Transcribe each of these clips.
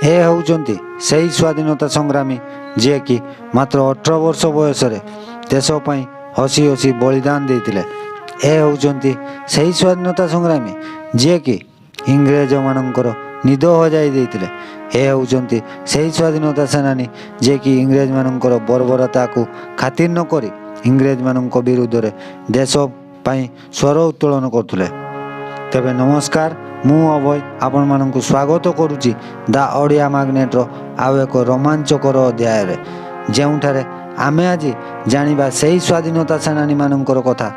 ଏ ହେଉଛନ୍ତି ସେହି ସ୍ୱାଧୀନତା ସଂଗ୍ରାମୀ, ଯିଏକି ମାତ୍ର 18 ବର୍ଷ ବୟସରେ ଦେଶ ପାଇଁ ହସି ହସି ବଳିଦାନ ଦେଇଥିଲେ। ଏ ହେଉଛନ୍ତି ସେହି ସ୍ୱାଧୀନତା ସଂଗ୍ରାମୀ, ଯିଏକି ଇଂରେଜମାନଙ୍କର ନିଦ ହଜାଇ ଦେଇଥିଲେ। ଏ ହେଉଛନ୍ତି ସେହି ସ୍ୱାଧୀନତା ସେନାନୀ, ଯିଏକି ଇଂରେଜମାନଙ୍କର ବର୍ବରତାକୁ ଖାତିର ନକରି ଇଂରେଜମାନଙ୍କ ବିରୁଦ୍ଧରେ ଦେଶ ପାଇଁ ସ୍ୱର ଉତ୍ତୋଳନ କରୁଥିଲେ। ତେବେ ନମସ୍କାର, ମୁଁ ଅଭୟ ଆପଣମାନଙ୍କୁ ସ୍ୱାଗତ କରୁଛି ଦା ଓଡ଼ିଆ ମ୍ୟାଗ୍ନେଟ୍ର ଆଉ ଏକ ରୋମାଞ୍ଚକର ଅଧ୍ୟାୟରେ, ଯେଉଁଠାରେ ଆମେ ଆଜି ଜାଣିବା ସେହି ସ୍ୱାଧୀନତା ସେନାନୀମାନଙ୍କର କଥା,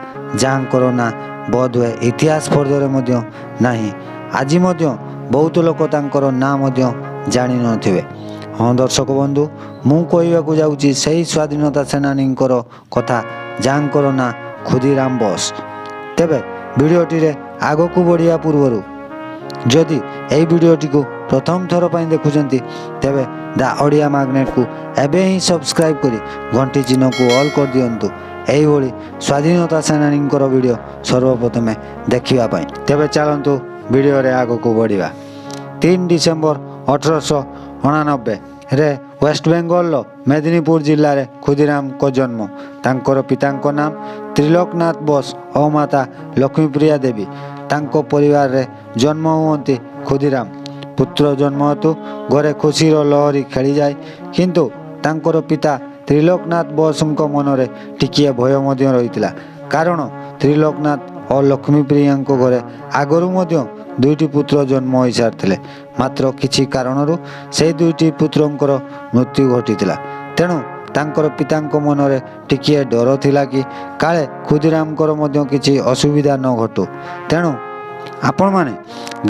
ଯାହାଙ୍କର ନାଁ ବୋଧହୁଏ ଇତିହାସ ଫର୍ଦ୍ଦରେ ମଧ୍ୟ ନାହିଁ। ଆଜି ମଧ୍ୟ ବହୁତ ଲୋକ ତାଙ୍କର ନାଁ ମଧ୍ୟ ଜାଣିନଥିବେ। ହଁ ଦର୍ଶକ ବନ୍ଧୁ, ମୁଁ କହିବାକୁ ଯାଉଛି ସେହି ସ୍ୱାଧୀନତା ସେନାନୀଙ୍କର କଥା, ଯାହାଙ୍କର ନାଁ ଖୁଦିରାମ ବୋଷ। ତେବେ ଭିଡ଼ିଓଟିରେ ଆଗକୁ ବଢ଼ିବା ପୂର୍ବରୁ ଯଦି ଏହି ଭିଡ଼ିଓଟିକୁ ପ୍ରଥମ ଥର ପାଇଁ ଦେଖୁଛନ୍ତି, ତେବେ ଦା ଓଡ଼ିଆ ମ୍ୟାଗ୍ନେଟ୍କୁ ଏବେ ହିଁ ସବସ୍କ୍ରାଇବ୍ କରି ଘଣ୍ଟି ଚିହ୍ନକୁ ଅଲ୍ କରିଦିଅନ୍ତୁ, ଏହିଭଳି ସ୍ୱାଧୀନତା ସେନାନୀଙ୍କର ଭିଡ଼ିଓ ସର୍ବପ୍ରଥମେ ଦେଖିବା ପାଇଁ। ତେବେ ଚାଲନ୍ତୁ ଭିଡ଼ିଓରେ ଆଗକୁ ବଢ଼ିବା। 3 ଡିସେମ୍ବର 1889ରେ ୱେଷ୍ଟବେଙ୍ଗଲର ମେଦିନୀପୁର ଜିଲ୍ଲାରେ ଖୁଦିରାମଙ୍କ ଜନ୍ମ। ତାଙ୍କର ପିତାଙ୍କ ନାମ ତ୍ରିଲୋକନାଥ ବୋଷ ଓ ମାତା ଲକ୍ଷ୍ମୀପ୍ରିୟା ଦେବୀ। ତାଙ୍କ ପରିବାରରେ ଜନ୍ମ ହୁଅନ୍ତି ଖୁଦିରାମ। ପୁତ୍ର ଜନ୍ମ ହେତୁ ଘରେ ଖୁସିର ଲହରୀ ଖେଳିଯାଏ, କିନ୍ତୁ ତାଙ୍କର ପିତା ତ୍ରିଲୋକନାଥ ବୋଷଙ୍କ ମନରେ ଟିକିଏ ଭୟ ମଧ୍ୟ ରହିଥିଲା, କାରଣ ତ୍ରିଲୋକନାଥ ଓ ଲକ୍ଷ୍ମୀପ୍ରିୟାଙ୍କ ଘରେ ଆଗରୁ ମଧ୍ୟ ଦୁଇଟି ପୁତ୍ର ଜନ୍ମ ହୋଇସାରିଥିଲେ। ମାତ୍ର କିଛି କାରଣରୁ ସେହି ଦୁଇଟି ପୁତ୍ରଙ୍କର ମୃତ୍ୟୁ ଘଟିଥିଲା। ତେଣୁ ତାଙ୍କର ପିତାଙ୍କ ମନରେ ଟିକିଏ ଡର ଥିଲା କି କାଳେ ଖୁଦିରାମଙ୍କର ମଧ୍ୟ କିଛି ଅସୁବିଧା ନ ଘଟୁ। ତେଣୁ ଆପଣମାନେ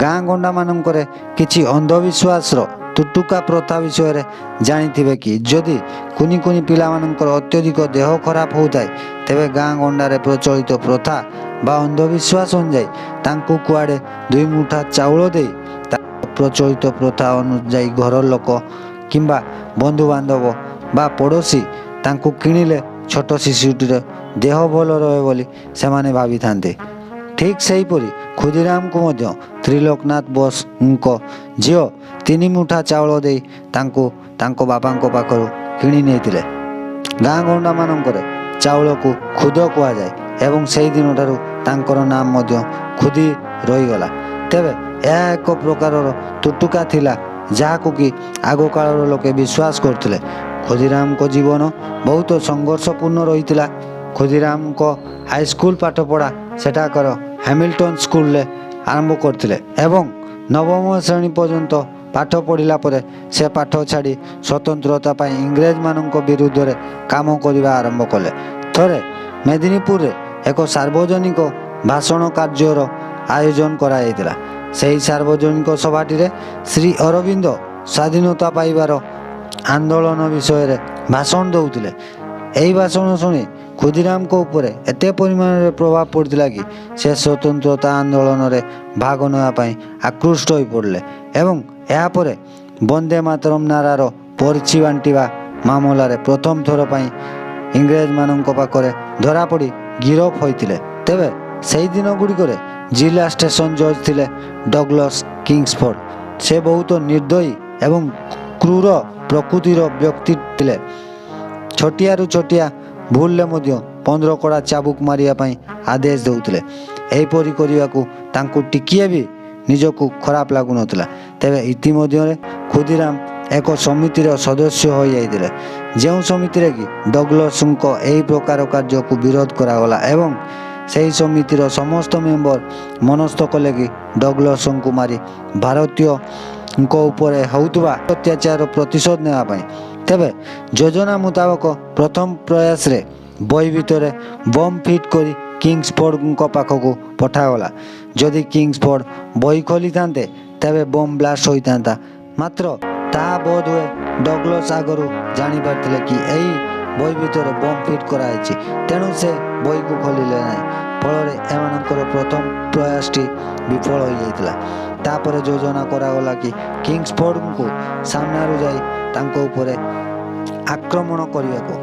ଗାଁ ଗଣ୍ଡାମାନଙ୍କରେ କିଛି ଅନ୍ଧବିଶ୍ୱାସର ତୁଟୁକା ପ୍ରଥା ବିଷୟରେ ଜାଣିଥିବେ କି ଯଦି କୁନି କୁନି ପିଲାମାନଙ୍କର ଅତ୍ୟଧିକ ଦେହ ଖରାପ ହେଉଥାଏ, ତେବେ ଗାଁ ଗଣ୍ଡାରେ ପ୍ରଚଳିତ ପ୍ରଥା ବା ଅନ୍ଧବିଶ୍ୱାସ ଅନୁଯାୟୀ ତାଙ୍କୁ କୁଆଡ଼େ ଦୁଇ ମୁଠା ଚାଉଳ ଦେଇ, ପ୍ରଚଳିତ ପ୍ରଥା ଅନୁଯାୟୀ ଘର ଲୋକ କିମ୍ବା ବନ୍ଧୁବାନ୍ଧବ ବା ପଡ଼ୋଶୀ ତାଙ୍କୁ କିଣିଲେ ଛୋଟ ଶିଶୁଟିର ଦେହ ଭଲ ରହେ ବୋଲି ସେମାନେ ଭାବିଥାନ୍ତି। ଠିକ୍ ସେହିପରି ଖୁଦିରାମକୁ ମଧ୍ୟ ତ୍ରିଲୋକନାଥ ବୋଷଙ୍କ ଝିଅ ତିନି ମୁଠା ଚାଉଳ ଦେଇ ତାଙ୍କୁ ତାଙ୍କ ବାପାଙ୍କ ପାଖରୁ କିଣି ନେଇଥିଲେ। ଗାଁ ଗଣ୍ଡାମାନଙ୍କରେ ଚାଉଳକୁ ଖୁଦ କୁହାଯାଏ ଏବଂ ସେହି ଦିନଠାରୁ ତାଙ୍କର ନାମ ମଧ୍ୟ ଖୁଦି ରହିଗଲା। ତେବେ ଏହା ଏକ ପ୍ରକାରର ତୁଟୁକା ଥିଲା, ଯାହାକୁ କି ଆଗକାଳର ଲୋକେ ବିଶ୍ୱାସ କରୁଥିଲେ। ଖୁଦିରାମଙ୍କ ଜୀବନ ବହୁତ ସଂଘର୍ଷପୂର୍ଣ୍ଣ ରହିଥିଲା। ଖୁଦିରାମଙ୍କ ହାଇସ୍କୁଲ ପାଠପଢ଼ା ସେଠାକାର ହ୍ୟାମିଲ୍ଟନ ସ୍କୁଲରେ ଆରମ୍ଭ କରିଥିଲେ ଏବଂ ନବମ ଶ୍ରେଣୀ ପର୍ଯ୍ୟନ୍ତ ପାଠ ପଢ଼ିଲା ପରେ ସେ ପାଠ ଛାଡ଼ି ସ୍ୱତନ୍ତ୍ରତା ପାଇଁ ଇଂରେଜମାନଙ୍କ ବିରୁଦ୍ଧରେ କାମ କରିବା ଆରମ୍ଭ କଲେ। ଥରେ ମେଦିନୀପୁରରେ ଏକ ସାର୍ବଜନିକ ଭାଷଣ କାର୍ଯ୍ୟର ଆୟୋଜନ କରାଯାଇଥିଲା। ସେହି ସାର୍ବଜନିକ ସଭାଟିରେ ଶ୍ରୀ ଅରବିନ୍ଦ ସ୍ୱାଧୀନତା ପାଇବାର ଆନ୍ଦୋଳନ ବିଷୟରେ ଭାଷଣ ଦେଉଥିଲେ। ଏହି ଭାଷଣ ଶୁଣି ଖୁଦିରାମଙ୍କ ଉପରେ ଏତେ ପରିମାଣରେ ପ୍ରଭାବ ପଡ଼ିଥିଲା କି ସେ ସ୍ୱତନ୍ତ୍ରତା ଆନ୍ଦୋଳନରେ ଭାଗ ନେବା ପାଇଁ ଆକୃଷ୍ଟ ହୋଇପଡ଼ିଲେ ଏବଂ ଏହାପରେ ବନ୍ଦେ ମାତରମ୍ ନାରାର ପର୍ଚି ବାଣ୍ଟିବା ମାମଲାରେ ପ୍ରଥମ ଥର ପାଇଁ ଇଂରେଜମାନଙ୍କ ପାଖରେ ଧରାପଡ଼ି ଗିରଫ ହୋଇଥିଲେ। ତେବେ ସେହି ଦିନ ଗୁଡ଼ିକରେ ଜିଲ୍ଲା ଷ୍ଟେସନ ଜଜ୍ ଥିଲେ ଡଗଲସ୍ କିଙ୍ଗସଫୋର୍ଡ। ସେ ବହୁତ ନିର୍ଦ୍ଦୟୀ ଏବଂ କ୍ରୂର ପ୍ରକୃତିର ବ୍ୟକ୍ତି ଥିଲେ। ଛୋଟିଆରୁ ଛୋଟିଆ ଭୁଲରେ ମଧ୍ୟ 15 କଡ଼ା ଚାବୁକ ମାରିବା ପାଇଁ ଆଦେଶ ଦେଉଥିଲେ। ଏହିପରି କରିବାକୁ ତାଙ୍କୁ ଟିକିଏ ବି ନିଜକୁ ଖରାପ ଲାଗୁନଥିଲା। ତେବେ ଇତିମଧ୍ୟରେ ଖୁଦିରାମ ଏକ ସମିତିର ସଦସ୍ୟ ହୋଇଯାଇଥିଲେ, ଯେଉଁ ସମିତିରେ କି ଡଗଲସଙ୍କ ଏହି ପ୍ରକାର କାର୍ଯ୍ୟକୁ ବିରୋଧ କରାଗଲା ଏବଂ ସେହି ସମିତିର ସମସ୍ତ ମେମ୍ବର ମନସ୍ଥ କଲେ କି ଡଗଲସଙ୍କୁ ମାରି ଭାରତୀୟଙ୍କ ଉପରେ ହେଉଥିବା ଅତ୍ୟାଚାରର ପ୍ରତିଶୋଧ ନେବା ପାଇଁ। ତେବେ ଯୋଜନା ମୁତାବକ ପ୍ରଥମ ପ୍ରୟାସରେ ବହି ଭିତରେ ବମ୍ ଫିଟ୍ କରି କିଙ୍ଗସଫୋର୍ଡଙ୍କ ପାଖକୁ ପଠାଗଲା। ଯଦି କିଙ୍ଗସଫୋର୍ଡ ବହି ଖୋଲିଥାନ୍ତେ, ତେବେ ବମ୍ ବ୍ଲାଷ୍ଟ ହୋଇଥାନ୍ତା। ମାତ୍ର ତାହା ବୋଧହୁଏ ଡଗଲସ୍ ଆଗରୁ ଜାଣିପାରିଥିଲେ କି ଏହି ବହି ଭିତରେ ବମ୍ ଫିଟ୍ କରାଯାଇଛି, ତେଣୁ ସେ ବହିକୁ ଖୋଲିଲେ ନାହିଁ। ଫଳରେ ଏମାନଙ୍କର ପ୍ରଥମ ପ୍ରୟାସଟି ବିଫଳ ହୋଇଯାଇଥିଲା। ତାପରେ ଯୋଜନା କରାଗଲା କି କିଙ୍ଗସଫୋର୍ଡଙ୍କୁ ସାମ୍ନାରୁ ଯାଇ ତାଙ୍କ ଉପରେ ଆକ୍ରମଣ କରିବାକୁ।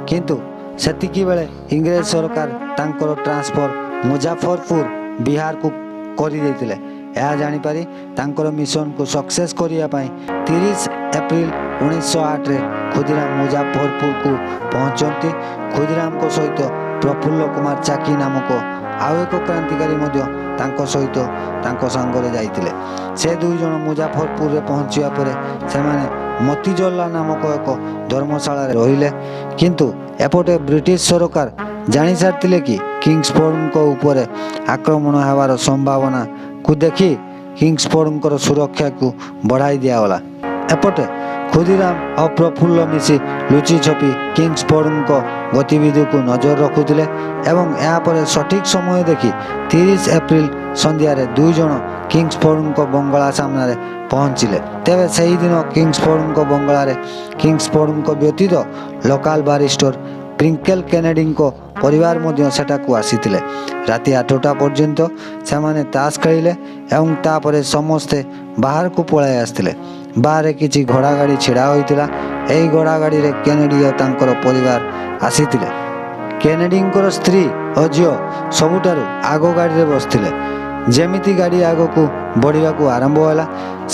କିନ୍ତୁ ସେତିକି ବେଳେ ଇଂରେଜ ସରକାର ତାଙ୍କର ଟ୍ରାନ୍ସଫର ମୁଜାଫରପୁର ବିହାରକୁ କରିଦେଇଥିଲେ ଏହା ଜାଣିପାରି ତାଙ୍କର ମିଶନକୁ ସକ୍ସେସ୍ କରିବା ପାଇଁ 30 ଏପ୍ରିଲ 1908ରେ ଖୁଦିରାମ ମୁଜାଫରପୁରକୁ ପହଞ୍ଚନ୍ତି। ଖୁଦିରାମଙ୍କ ସହିତ ପ୍ରଫୁଲ୍ଲ କୁମାର ଚାକି ନାମକ ଆଉ ଏକ କ୍ରାନ୍ତିକାରୀ ମଧ୍ୟ ତାଙ୍କ ସହିତ ତାଙ୍କ ସାଙ୍ଗରେ ଯାଇଥିଲେ। ସେ ଦୁଇ ଜଣ ମୁଜାଫରପୁରରେ ପହଞ୍ଚିବା ପରେ ସେମାନେ ମତିଜଲ୍ଲା ନାମକ ଏକ ଧର୍ମଶାଳାରେ ରହିଲେ। କିନ୍ତୁ ଏପଟେ ବ୍ରିଟିଶ ସରକାର ଜାଣିସାରିଥିଲେ କି କିଙ୍ଗସଫୋର୍ଡଙ୍କ ଉପରେ ଆକ୍ରମଣ ହେବାର ସମ୍ଭାବନାକୁ ଦେଖି କିଙ୍ଗସଫୋର୍ଡଙ୍କର ସୁରକ୍ଷାକୁ ବଢ଼ାଇ ଦିଆଗଲା। ଏପଟେ ଖୁଦିରାମ ଓ ପ୍ରଫୁଲ୍ଲ ମିଶି ଲୁଚି ଛପି କିଙ୍ଗସଫୋର୍ଡଙ୍କ ଗତିବିଧିକୁ ନଜର ରଖୁଥିଲେ ଏବଂ ଏହାପରେ ସଠିକ୍ ସମୟ ଦେଖି 30 ଏପ୍ରିଲ ସନ୍ଧ୍ୟାରେ ଦୁଇ ଜଣ କିଙ୍ଗସଫୋର୍ଡଙ୍କ ବଙ୍ଗଳା ସାମ୍ନାରେ ପହଞ୍ଚିଲେ। ତେବେ ସେହିଦିନ କିଙ୍ଗସଫୋର୍ଡଙ୍କ ବଙ୍ଗଳାରେ କିଙ୍ଗସଫୋର୍ଡଙ୍କ ବ୍ୟତୀତ ଲୋକାଲ ବାରିଷ୍ଟର ପ୍ରିଙ୍କେଲ କେନେଡିଙ୍କ ପରିବାର ମଧ୍ୟ ସେଠାକୁ ଆସିଥିଲେ। ରାତି 8ଟା ପର୍ଯ୍ୟନ୍ତ ସେମାନେ ତାସ ଖେଳିଲେ ଏବଂ ତାପରେ ସମସ୍ତେ ବାହାରକୁ ପଳାଇ ଆସିଥିଲେ। ବାହାରେ କିଛି ଘୋଡ଼ା ଗାଡ଼ି ଛିଡ଼ା ହୋଇଥିଲା। ଏହି ଘୋଡ଼ା ଗାଡ଼ିରେ କେନେଡି ଓ ତାଙ୍କର ପରିବାର ଆସିଥିଲେ। କେନେଡିଙ୍କର ସ୍ତ୍ରୀ ଓ ଝିଅ ସବୁଠାରୁ ଆଗ ଗାଡ଼ିରେ ବସିଥିଲେ। ଯେମିତି ଗାଡ଼ି ଆଗକୁ ବଢ଼ିବାକୁ ଆରମ୍ଭ ହେଲା,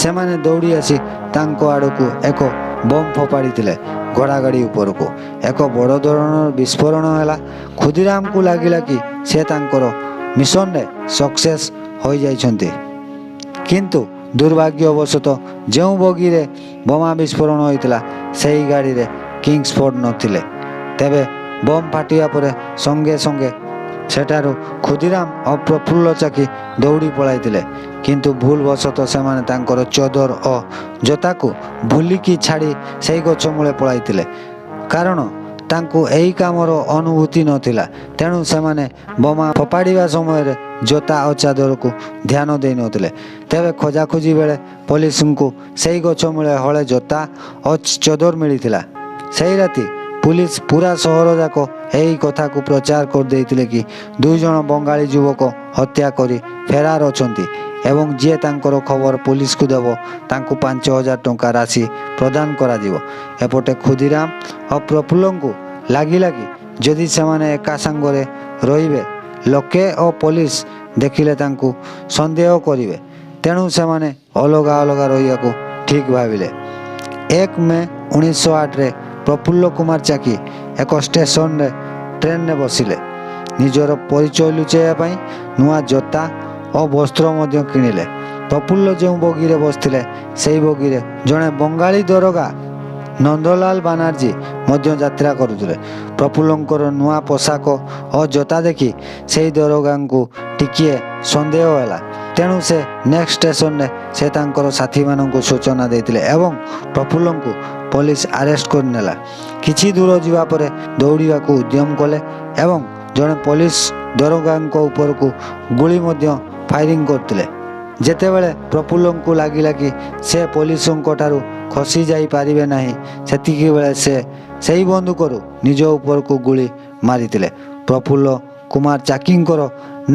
ସେମାନେ ଦୌଡ଼ି ଆସି ତାଙ୍କ ଆଡ଼କୁ ଏକ ବମ୍ ଫୋପାଡ଼ିଥିଲେ ଘୋଡ଼ା ଗାଡ଼ି ଉପରକୁ। ଏକ ବଡ଼ ଧରଣର ବିସ୍ଫୋରଣ ହେଲା। ଖୁଦିରାମକୁ ଲାଗିଲା କି ସେ ତାଙ୍କର ମିଶନରେ ସକ୍ସେସ୍ ହୋଇଯାଇଛନ୍ତି। କିନ୍ତୁ ଦୁର୍ଭାଗ୍ୟବଶତଃ ଯେଉଁ ବଗିରେ ବୋମା ବିସ୍ଫୋରଣ ହୋଇଥିଲା, ସେହି ଗାଡ଼ିରେ କିଙ୍ଗସଫୋର୍ଡ ନଥିଲେ। ତେବେ ବମ୍ ଫାଟିବା ପରେ ସଙ୍ଗେ ସଙ୍ଗେ ସେଠାରୁ ଖୁଦିରାମ ଓ ପ୍ରଫୁଲ୍ଲ ଚାକି ଦୌଡ଼ି ପଳାଇଥିଲେ। କିନ୍ତୁ ଭୁଲବଶତଃ ସେମାନେ ତାଙ୍କର ଚଦର ଓ ଜୋତାକୁ ଭୁଲିକି ଛାଡ଼ି ସେହି ଗଛ ମୂଳେ ପଳାଇଥିଲେ। କାରଣ ତାଙ୍କୁ ଏହି କାମର ଅନୁଭୂତି ନଥିଲା। ତେଣୁ ସେମାନେ ବୋମା ଫୋପାଡ଼ିବା ସମୟରେ ଜୋତା ଓ ଚାଦରକୁ ଧ୍ୟାନ ଦେଇନଥିଲେ। ତେବେ ଖୋଜାଖୋଜି ବେଳେ ପୋଲିସଙ୍କୁ ସେହି ଗଛ ମୂଳେ ହଳେ ଜୋତା ଓ ଚଦର ମିଳିଥିଲା। ସେହି ରାତି ପୁଲିସ ପୁରା ସହର ଯାକ ଏହି କଥାକୁ ପ୍ରଚାର କରିଦେଇଥିଲେ କି ଦୁଇ ଜଣ ବଙ୍ଗାଳୀ ଯୁବକ ହତ୍ୟା କରି ଫେରାର ଅଛନ୍ତି ଏବଂ ଯିଏ ତାଙ୍କର ଖବର ପୋଲିସକୁ ଦେବ, ତାଙ୍କୁ 5000 ଟଙ୍କା ରାଶି ପ୍ରଦାନ କରାଯିବ। ଏପଟେ ଖୁଦିରାମ ଓ ପ୍ରଫୁଲ୍ଲଙ୍କୁ ଲାଗିଲା କି ଯଦି ସେମାନେ ଏକା ସାଙ୍ଗରେ ରହିବେ, ଲୋକେ ଓ ପୋଲିସ ଦେଖିଲେ ତାଙ୍କୁ ସନ୍ଦେହ କରିବେ। ତେଣୁ ସେମାନେ ଅଲଗା ଅଲଗା ରହିବାକୁ ଠିକ୍ ଭାବିଲେ। 1 ମେ 1908ରେ ପ୍ରଫୁଲ୍ଲ କୁମାର ଚାକି ଏକ ଷ୍ଟେସନରେ ଟ୍ରେନରେ ବସିଲେ। ନିଜର ପରିଚୟ ଲୁଚାଇବା ପାଇଁ ନୂଆ ଜୋତା ଓ ବସ୍ତ୍ର ମଧ୍ୟ କିଣିଲେ। ପ୍ରଫୁଲ୍ଲ ଯେଉଁ ବଗିରେ ବସିଥିଲେ, ସେହି ବଗିରେ ଜଣେ ବଙ୍ଗାଳୀ ଦରୋଗା ନନ୍ଦଲାଲ ବାନାର୍ଜୀ ମଧ୍ୟ ଯାତ୍ରା କରୁଥିଲେ। ପ୍ରଫୁଲ୍ଲଙ୍କର ନୂଆ ପୋଷାକ ଓ ଜୋତା ଦେଖି ସେହି ଦରୋଗାଙ୍କୁ ଟିକିଏ ସନ୍ଦେହ ହେଲା। ତେଣୁ ସେ ନେକ୍ସଟ ଷ୍ଟେସନରେ ସେ ତାଙ୍କର ସାଥୀମାନଙ୍କୁ ସୂଚନା ଦେଇଥିଲେ ଏବଂ ପ୍ରଫୁଲ୍ଲଙ୍କୁ ପୋଲିସ ଆରେଷ୍ଟ କରିନେଲା। କିଛି ଦୂର ଯିବା ପରେ ଦୌଡ଼ିବାକୁ ଉଦ୍ୟମ କଲେ ଏବଂ ଜଣେ ପୋଲିସ ଦରୋଗାଙ୍କ ଉପରକୁ ଗୁଳି ମଧ୍ୟ ଫାୟାରିଂ କରିଥିଲେ। ଯେତେବେଳେ ପ୍ରଫୁଲ୍ଲଙ୍କୁ ଲାଗିଲା କି ସେ ପୋଲିସଙ୍କ ଠାରୁ ଖସି ଯାଇପାରିବେ ନାହିଁ, ସେତିକିବେଳେ ସେ ସେହି ବନ୍ଧୁକରୁ ନିଜ ଉପରକୁ ଗୁଳି ମାରିଥିଲେ। ପ୍ରଫୁଲ୍ଲ କୁମାର ଚାକିଙ୍କର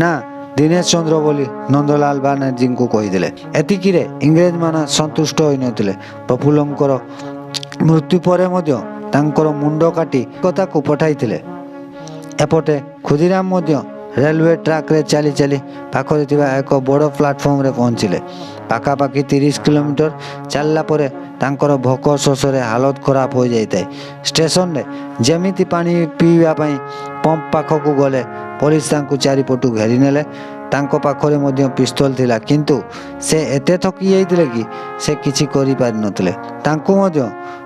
ନାଁ ଦିନେଶ ଚନ୍ଦ୍ର ବୋଲି ନନ୍ଦଲାଲ ବାନାର୍ଜୀଙ୍କୁ କହିଥିଲେ। ଏତିକିରେ ଇଂରେଜମାନେ ସନ୍ତୁଷ୍ଟ ହୋଇନଥିଲେ। ପ୍ରଫୁଲ୍ଲଙ୍କର ମୃତ୍ୟୁ ପରେ ମଧ୍ୟ ତାଙ୍କର ମୁଣ୍ଡ କାଟି କଲିକତାକୁ ପଠାଇଥିଲେ। ଏପଟେ ଖୁଦିରାମ ମଧ୍ୟ ରେଲୱେ ଟ୍ରାକ୍ରେ ଚାଲି ଚାଲି ପାଖରେ ଥିବା ଏକ ବଡ଼ ପ୍ଲାଟଫର୍ମରେ ପହଞ୍ଚିଲେ। ପାଖାପାଖି 30 କିଲୋମିଟର ଚାଲିଲା ପରେ ତାଙ୍କର ଭୋକ ଶୋଷରେ ହାଲତ ଖରାପ ହୋଇଯାଇଥାଏ। ଷ୍ଟେସନରେ ଯେମିତି ପାଣି ପିଇବା ପାଇଁ ପମ୍ପ ପାଖକୁ ଗଲେ, ପୋଲିସ ତାଙ୍କୁ ଚାରିପଟୁ ଘେରି ନେଲେ। ତାଙ୍କ ପାଖରେ ମଧ୍ୟ ପିସ୍ତଲ ଥିଲା, କିନ୍ତୁ ସେ ଏତେ ଥକି ଯାଇଥିଲେ କି ସେ କିଛି କରିପାରିନଥିଲେ। ତାଙ୍କୁ ମଧ୍ୟ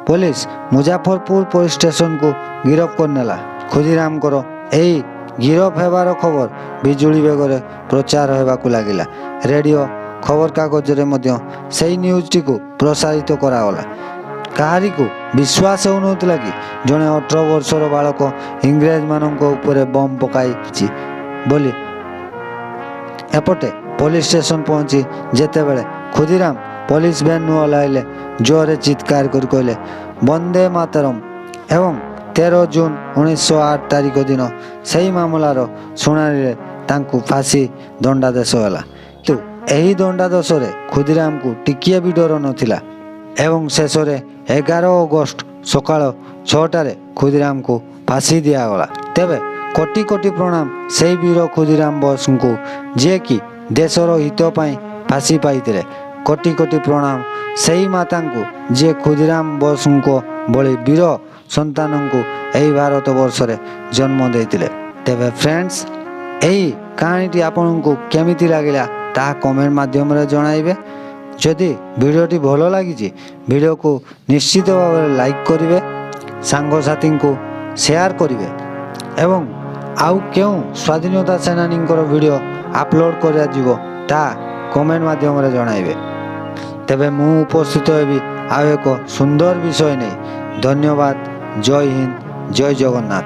ପୋଲିସ ମୁଜାଫରପୁର ପୋଲିସ ଷ୍ଟେସନକୁ ଗିରଫ କରିନେଲା। ଖୁଦିରାମଙ୍କର ଏହି ଗିରଫ ହେବାର ଖବର ବିଜୁଳି ବେଗରେ ପ୍ରଚାର ହେବାକୁ ଲାଗିଲା। ରେଡ଼ିଓ, ଖବରକାଗଜରେ ମଧ୍ୟ ସେହି ନ୍ୟୁଜ୍ଟିକୁ ପ୍ରସାରିତ କରାଗଲା। କାହାରିକୁ ବିଶ୍ୱାସ ହେଉନଥିଲା କି ଜଣେ 18 ବର୍ଷର ବାଳକ ଇଂରେଜମାନଙ୍କ ଉପରେ ବମ୍ ପକାଇଛି ବୋଲି। ଏପଟେ ପୋଲିସ ଷ୍ଟେସନ ପହଞ୍ଚି ଯେତେବେଳେ ଖୁଦିରାମ ପୋଲିସ ଭ୍ୟାନରୁ ଓହ୍ଲାଇଲେ, ଜୋରରେ ଚିତ୍କାର କରି କହିଲେ, "ବନ୍ଦେ ମାତରମ୍" ଏବଂ 13 ଜୁନ 1908 ତାରିଖ ଦିନ ସେହି ମାମଲାର ଶୁଣାଣିରେ ତାଙ୍କୁ ଫାଶୀ ଦଣ୍ଡାଦେଶ ହେଲା। କିନ୍ତୁ ଏହି ଦଣ୍ଡାଦେଶରେ ଖୁଦିରାମକୁ ଟିକିଏ ବି ଡର ନଥିଲା ଏବଂ ଶେଷରେ 11 ଅଗଷ୍ଟ ସକାଳ 6ଟାରେ ଖୁଦିରାମକୁ ଫାଶୀ ଦିଆଗଲା। ତେବେ କୋଟି କୋଟି ପ୍ରଣାମ ସେଇ ବୀର ଖୁଦିରାମ ବୋଷଙ୍କୁ, ଯିଏକି ଦେଶର ହିତ ପାଇଁ ଫାଶୀ ପାଇଥିଲେ। କୋଟି କୋଟି ପ୍ରଣାମ ସେଇ ମାତାଙ୍କୁ, ଯିଏ ଖୁଦିରାମ ବୋଷଙ୍କ ଭଳି ବୀର ସନ୍ତାନଙ୍କୁ ଏହି ଭାରତ ବର୍ଷରେ ଜନ୍ମ ଦେଇଥିଲେ। ତେବେ ଫ୍ରେଣ୍ଡସ୍, ଏହି କାହାଣୀଟି ଆପଣଙ୍କୁ କେମିତି ଲାଗିଲା ତାହା କମେଣ୍ଟ ମାଧ୍ୟମରେ ଜଣାଇବେ। ଯଦି ଭିଡ଼ିଓଟି ଭଲ ଲାଗିଛି, ଭିଡ଼ିଓକୁ ନିଶ୍ଚିତ ଭାବରେ ଲାଇକ୍ କରିବେ, ସାଙ୍ଗସାଥୀଙ୍କୁ ସେୟାର କରିବେ ଏବଂ ଆଉ କେଉଁ ସ୍ୱାଧୀନତା ସେନାନୀଙ୍କର ଭିଡ଼ିଓ ଅପଲୋଡ଼ କରାଯିବ ତାହା କମେଣ୍ଟ ମାଧ୍ୟମରେ ଜଣାଇବେ। ତେବେ ମୁଁ ଉପସ୍ଥିତ ହେବି ଆଉ ଏକ ସୁନ୍ଦର ବିଷୟ ନେଇ। ଧନ୍ୟବାଦ। ଜୟ ହିନ୍ଦ, ଜୟ ଜଗନ୍ନାଥ।